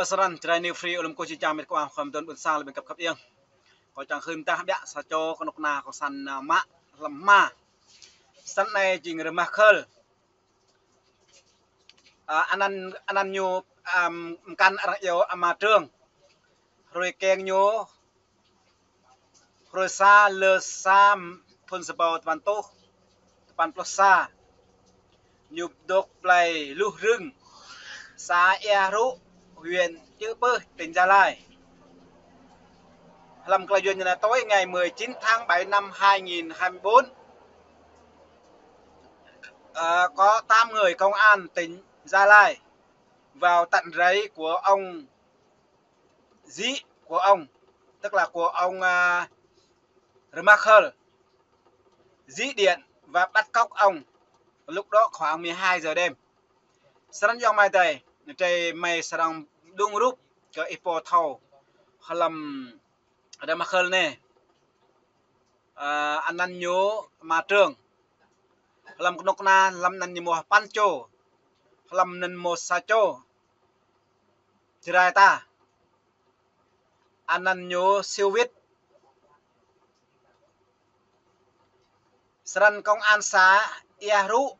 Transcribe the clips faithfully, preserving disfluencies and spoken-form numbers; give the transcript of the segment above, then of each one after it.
Srăng Jrai New Free, ơ lŏm kơ či čang met kơ khua khua mơdôn ƀôn sang lĕ ƀing găp khăp iăng. Kâo čang hưn tah biă sa čô kơnuk kơna kông sản, ơ, mă hlăm hma. Srăng anai jing Rơmah Khơl. Ơ, anăn, anăn ñu, ăm, mkăn arăng iâu Ama Trương. Hrơi keng ñu hrơi sa lơ sa thun sa rơbâo tơpăn rơtuh tơpăn pluh sa. Ñu dôk plei Luh Rưng, xã Ia Hrŭ, huyện Chư Pưh, tỉnh Gia Lai. Hlăm klei yuăn ñu anai, tối ngày mười chín tháng bảy năm hai nghìn hai mươi bốn, ờ, có tám người công an tỉnh Gia Lai vào tận rẫy của ông, dĩ của ông, tức là của ông, à, Rơmah Khơl, dĩ điện và bắt cóc ông. Lúc đó khoảng mười hai giờ đêm. Srăng yŏng mai tơi, tơi mai srăng đung rup kơ ih pô thâo hlăm Rơmah Khơl anai. Ơ, anăn ñu Ama Trương. Hlăm kơnuk kơna, hlăm anăn ñu mơ̆ păn čô. Hlăm anăn mơ̆ sa čô Jrai ta, anăn ñu Siu Wit. Srăng công an xã Ia Hrŭ,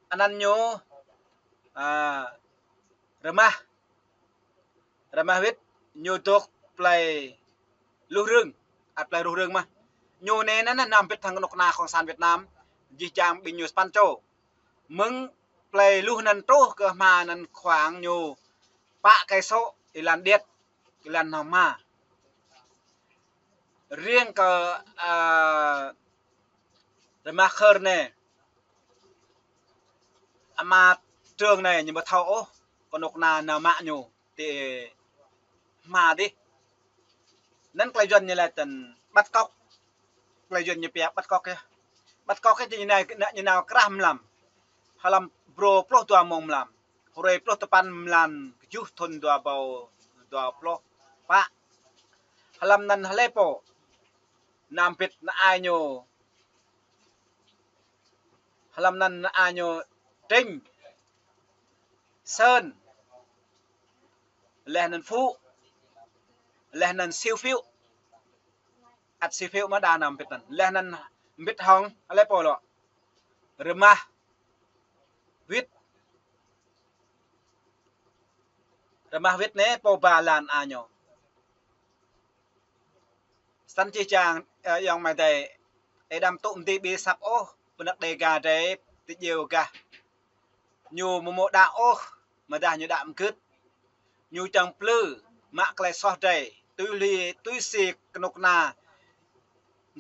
anăn ñu, ơ, Rơmah, Rơmah Wit, ñu dôk plei Luh Rưng, ăt plei Luh Rưng mơ̆n. Ñu anai anăn nao mbĭt hăng kơnuk kơna kông sản Việt Nam, jih jang ƀing ñu sa păn čô. Mơ̆ng plei Luh anăn truh kơ hma anăn khoảng ñu pă cây số, êlan điêt, êlan nao hma. Riêng kơ, ơ, Rơmah Khơl anai, Ama Trương anai ñu ƀu thâo ôh kơnuk kơna nao mă ñu ti hma dih. Anăn klei yuăn ñu laĭ tăn bắt cóc. Klei yuăn ñu pia bắt cóc yơh. Bắt cóc yơh, ñu nao, ñu nao krah mlam. Hlăm brô pluh dua mông mlam. Hrơi pluh tơpăn mlan kơjuh thun dua rơbâo dua pluh pă. Hlăm anăn hlơi pô nao mbĭt, ană ai ñu. Hlăm anăn ană ai ñu Trinh, Sơn, laih anăn Phú, laih anăn Siu Phiu. Ăt Siu Phiu mơ̆ đa nao mbĭt anăn. Laih anăn mbĭt hŏng hlơi pô lŏ? Rơmah Wit. Rơmah Wit anai pô ba lăn ană ñu. Srăng čih čang, ơ, yŏng mai tơi, ih đăm tŭ mơ̆ng ti ƀi săp ôh, pơ anăk Đêga drei tơjeo gah. Ñu mơ̆ mơ̆ đaŏ ôh, mơdah ñu đaŏ mơgưt. Ñu čang plư, mă klei soh drei, tui hli, tui si kơnuk kơna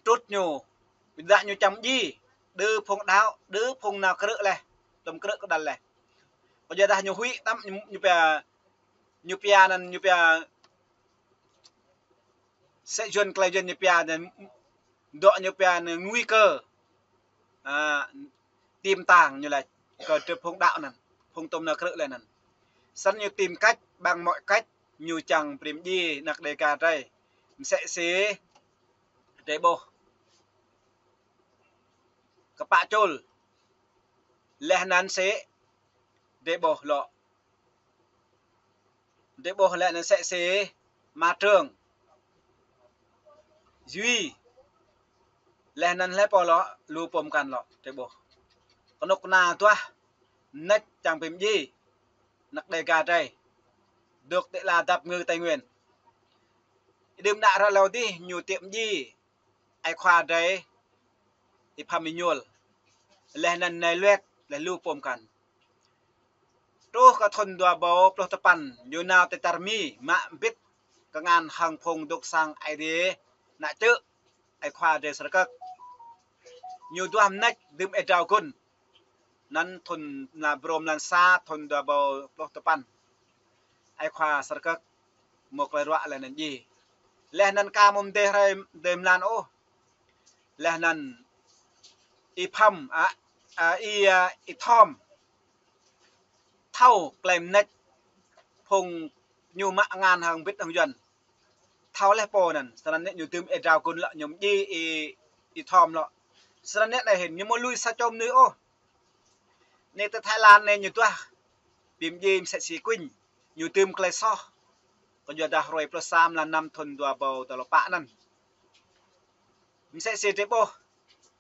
trŭt ñu, ƀiădah ñu čang mdjiê, đơ phung đaŏ, đơ phung nao krư̆ laih, tơm krư̆ kơđăl laih. Kơ yua dah ñu huĭ tăm ñu, ñu pia, ñu pia anăn, ñu pia sĕ yuăn klei yuăn ñu pia anăn, dŏ ñu pia anăn nguy cơ. À, tiềm tàng ñu laĭ, kơ drơi phung đaŏ anăn, phung tơm nao krư̆ laih anăn. Srăng ñu tìm cách, bằng mọi cách, ñu čang brơi mdjiê anăk Đêga drei. Msĕ si drei ƀuh kơpă čôl. Laih anăn sĕ drei ƀuh lŏ. Drei ƀuh laih anăn sĕ si Ama Trương, Duy. Laih anăn hlơi pô lŏ, lu pô mkăn lŏ, drei ƀuh. Kơnuk kơna duah mnêč čang brơi mdjiê anăk Đêga drei. Dôk ti ala dap ngư Tây Nguyên. Đưm đă ră lâo dih ñu tiĕ mdjiê ai khua drei Y Pham Êñuôl. Laih anăn Nay Luet, laih lu pô mkăn. Truh kơ thun dua rơbâo pluh tơpăn, ñu nao ti čar Mi, mă mbĭt kơngan hăng phung dôk sang Aê Diê ană čư̆, ai khua drei Srơkơk. Ñu duah mnêč dưm ê drao gŭn. Anăn thun mla-, brô mlan sa thun dua rơbâo pluh tơpăn. Ai khua Srơkơk mơ̆ klei ruă laih anăn djiê. Laih anăn ka mơ̆ mdê hrơi mdê mlan ôh. Laih anăn Y Pham, a, a, Y, a, Y Thom thâo klei mnêč phung ñu mă kơngan hăng mbĭt hăng yuăn. Thâo laih pô anăn, srăng anăn ñu dưm ê drao gŭn lŏ ñu mdjiê Y, Y Thom lŏ. Srăng anăn anai hĭn, ñu mơ̆ lui sa čô mnuih ôh. Anai tơ Thái Lan anai ñu duah brơi mdjiê msĕ si Quynh. Ñu tơm klei soh. Kơ yua dah hrơi pluh sa mlan năm thun dua rơbâo dua pluh pă anŭn. Msĕ si drơi ƀuh.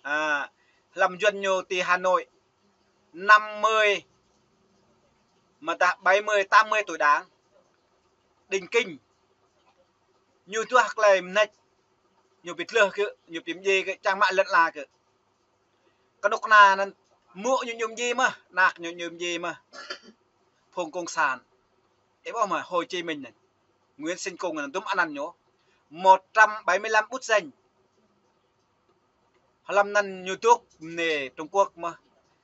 A, hlăm Yuăn ñu ti Hà Nội, năm mươi, mơdah bảy mươi, tám mươi tuổi đảng. Đỉnh kinh. Ñu duah klei mnêč. Ñu ƀu tlưh kơ, ñu ƀu mdjê kơ, čang mă lŏn ala kơ. Kơnuk kơna anŭn, mŏ ñu ñu mdjê mơh, anak ñu ñu mdjê mơh. Phung cộng sản. Ih ƀuh mơ̆ Hồ Chí Minh anŭn. Nguyễn Sinh Cung anŭn, dŭm anăn ñu. Một trăm bảy mươi lăm bút danh. Hlăm anŭn ñu dŏ mơnê Trung Quốc mơh.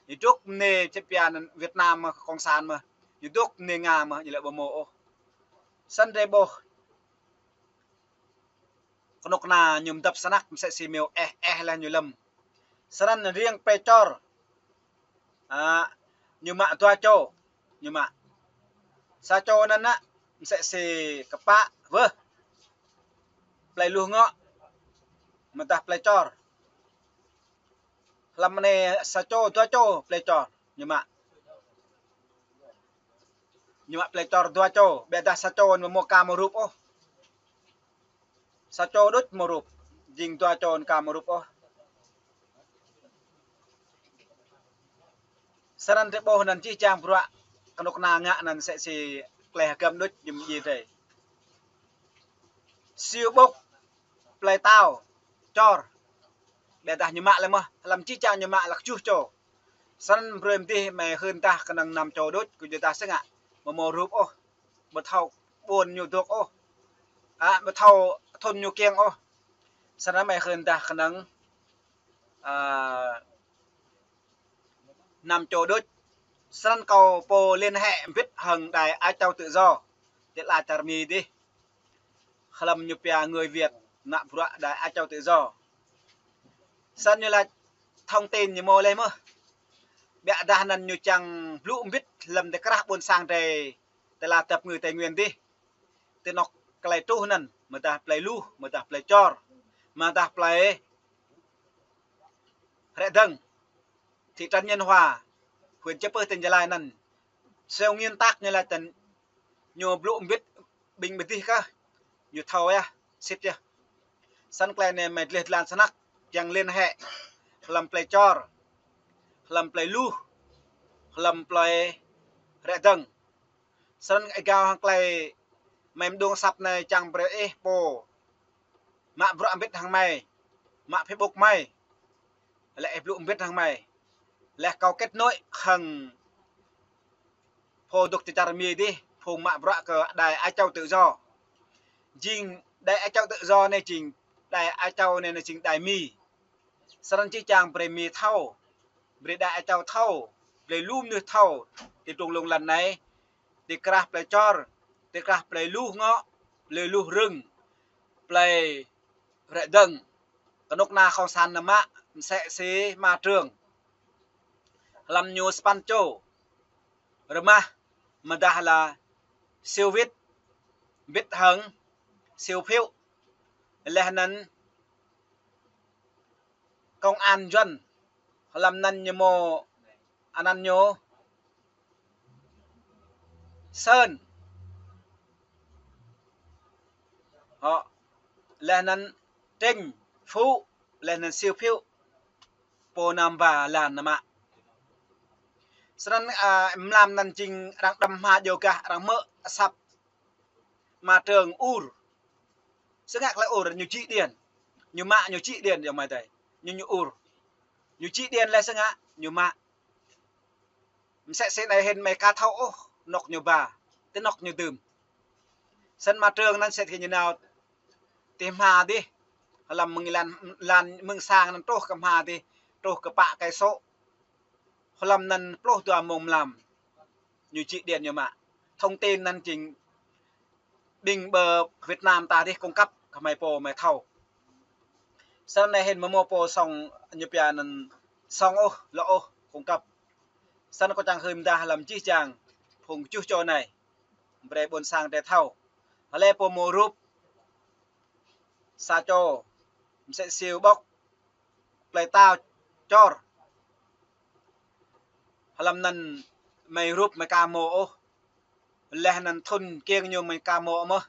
Ñu dŏ mơnê čĕp pia anŭn Việt Nam mơh, cộng sản mơh. Ñu dŏ mơnê Nga mơh, ñu lĕ ƀu mơ̆ ôh. Snăn drơi ƀuh. Kơnuk kơna ñu mdăp snăk msĕ si meo eh eh lĕ ñu lăm. Snăn riêng plei Čor. A, ñu mă dua čô, ñu mă. Sa čô anŭn nă, msĕ si kơpă, wơh. Plei Luh ngŏ, mơdah plei Čor. Hlăm anai sa čô, dua čô plei Čor ñu mă. Ñu mă plei Čor dua čô, ƀiădah sa čô anŭn ƀu mơ̆ ka mơ̆ rup ôh. Sa čô đôč mơ̆ rup, jing dua čô anŭn ka mơ̆ rup ôh. Snăn drơi ƀuh anŭn jih jang bruă kơnuk kơna ngă anŭn msĕ si klei hơgăm đôč ñu mdjê drơi. Siu Ƀŭk, plei Tao, Čor. Ƀiădah ñu mă lĕ mơh, hlăm jih jang ñu mă lăk juh čô. Snăn brơi mơdih mơi hưn dah kơnơ̆ng năm čô đôč, kơ yua dah si ngă, ƀu mơ̆ rup ôh, ƀu thâo ƀôn ñu dŏ ôh. A, ƀu thâo thun ñu kiăng ôh. Snăn mơi hưn dah kơnơ̆ng, a, năm čô đôč. Snăn kâo pô liên hệ mbĭt hăng Đài Á Châu Tự Do. Ti ala čar Mi dih. Hlăm ñu pia người Việt mă bruă Đài Á Châu Tự Do. Snăn ñu laĭ thông tin ñu mơ̆ lĕ mơh. Ƀiădah anŭn ñu čang blŭ mbĭt hlăm ti krah ƀuôn sang drơi ti ala tơpơngư Tây Nguyên dih. Ti anŏ klei truh anŭn, mơdah plei Luh, mơdah plei Čor, mơdah plei Rĕ Dơ̆ng, thị trấn Nhân Hòa, huyện Chư Pưh, tỉnh Gia Lai anŭn. Seo nguyên tắc ñu laĭ tơ̆n ñu blŭ mbĭt ƀing ƀơdih kah, ñu thâo yơh, sĭt yơh. Snăn klei anai mơi dleh dlan snăk, kiăng liên hệ, hlăm plei Čor, hlăm plei Luh, hlăm plei Rĕ Dơ̆ng. Snăn ih gao hăng klei mơi mđung asăp anai čang brơi ih pô mă bruă mbĭt hăng mơi, mă Facebook mơi. Lĕ ih blŭ mbĭt hăng mơi. Lĕ kâo kết nối hăng pô dŏ ti čar Mi dih, phung mă bruă kơ Đài Á Châu Tự Do. Jing Đài Á Châu Tự Do anai jing, Đài Á Châu anai, anai jing Đài Mi. Snăn jih jang brơi Mi thâo, brơi Đài Á Châu thâo, brơi lu mnuih thâo, ti trùng lông lăn anai, ti krah plei Čor, ti krah plei Luh ngŏ, plei Luh Rưng, plei Rĕ Dơ̆ng. Kơnuk kơna cộng sản anŭn mă, msĕ si Ma Trường. Hlăm ñu sapăn čô. Rơmah, mơdah lĕ Siu Wit, mbĭt hăng Siu Phiu. Leh anŭn công an Yuăn, hlăm anŭn ñu mơ̆ anăn ñu Sơn. Hŏ, leh anŭn Trịnh Phú, leh anŭn Siu Phiu. Pô anăm ba lan anŭn mă. Snăn, a, mlam anŭn jing arăng đăm hma djŏ gah arăng hmư̆ asăp Ma Trường ur. Sĭt ngă klei ur ñu čih điện. Ñu mă ñu čih điện yơh mơi adơi. Ñu ñu ur. Ñu čih điện lĕ sĭt ngă ñu mă. Msĕ si anai hĭn mơi ka thâo ôh, anŏ ñu ba, ti anŏ ñu dưm. Snăn Ma Trường anŭn sĭt kơ ñu nao ti hma dih, hlăm mơ̆ng lan, lan mơ̆ng sang anŭn truh kơ hma dih, truh kơ pă cây số. Hlăm anŭn pluh dua mông mlam. Ñu čih điện ñu mă. Thông tin anŭn jing ƀing ƀơ Việt Nam ta dih cung cấp kơ mơi pô mơi thâo. Snăn anai hĭn mơ̆ mơ̆ pô song ñu pia anŭn song ôh, lŏ ôh, cung cấp. Snăn kâo čang hưn mdah hlăm jih jang phung juh čô anai. Brơi ƀuôn sang drơi thâo. Hlơi pô mơ̆ rup sa čô, msĕ Siu Ƀŭk, plei Tao Čor. Hlăm anŭn mơi rup mơi ka mơ̆ ôh. Laih anŭn thŭn kiăng ñu mơ̆ng ka mô̆ mơ̆.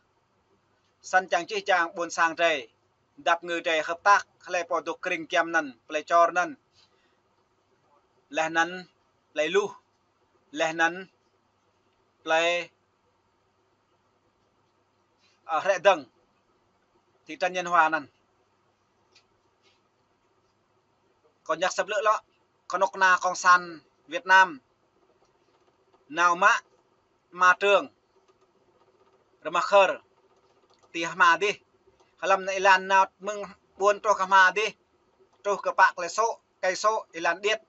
Săn čang čih čang ƀôn sang drei, dăp ngư drei hợp tác, hlơi pô dŏ kring giăm anŭn, plei čor anŭn. Laih anŭn plei Luh, laih anŭn plei, ơ, Hrĕ Dơ̆ng, thị trấn Nhân Hòa anŭn. Kâo nhăk săp lơ̆ lŏ, kơnuk kơna Cộng sản Việt Nam nao mă ma trường, rơmah khơr, ti hma dih. Hlăm anŭn êlan nao mơ̆ng ƀuôn truh kơ hma dih, truh kơ pă klei sô̆, cây số, êlan điêt.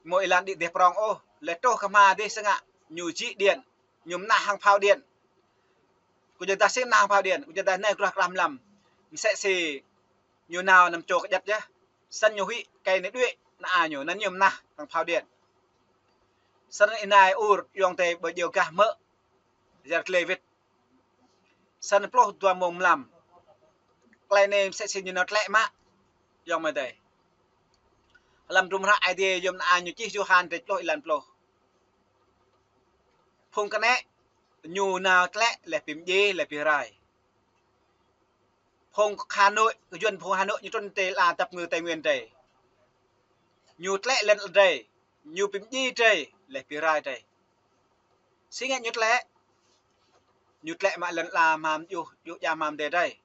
Mơ̆ êlan điêt dih prong ôh, laih truh kơ hma dih sơngă, ñu jĭ điện, ñu mơnah hăng phao điện. Kơ jơdah si mơnah hăng phao điện, kơ jơdah anai gruah krah mlam. Msĕ si ñu nao anăm čô kơjăt yơh. Săn ñu huĭ, kơ anai đuaĭ, ană a ñu, anŭn ñu mơnah hăng phao điện. Săn ênai ur, yŏng tơi ƀơi djơ̆ gah mơ̆, yar klei wĭt. Săn pluh dua mông mlam. Klei anai msĕ si ñu nao tlĕ mă, yŏng amai adơi. Hlăm drôm hră Aê Diê yôm ană a ñu čih Yôhan dêč pluh êlan pluh. Phung kơnĕ ñu nao tlĕ laih bi mdjiê laih bi rai. Phung Hà Nội, kơ yuăn phung Hà Nội ñu trŭn ti ala dăp ngư Tây Nguyên drei. Ñu tlĕ lŏn drei, ñu bi mdjiê drei, laih bi rai drei. Si ngă ñu tlĕ? Ñu tlĕ mă lŏn ala hmam juh, juh jang hmam adai drei.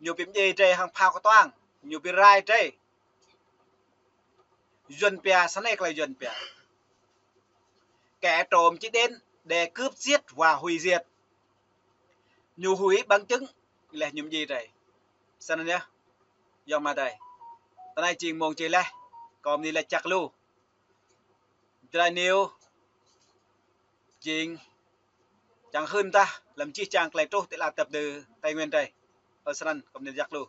Ñu bi mdjiê drei hăng phao kơtuang, ñu bi rai drei. Yuăn pia, săn anai klei Yuăn pia: Kẻ trộm chỉ đến để cướp giết và hủy diệt. Ñu huĭ bằng chứng, laih ñu mdjiê drei. Săn anai yơh, yŏng amai adơi. Tơ anai jing mông čih laih, kâo mơni laĭ jak lu. Jrai niu jing čang hưn tah, hlăm jih jang klei truh ti ala dăp ngư Tây Nguyên drei. Ơ săn anai, kâo mơni jak lu.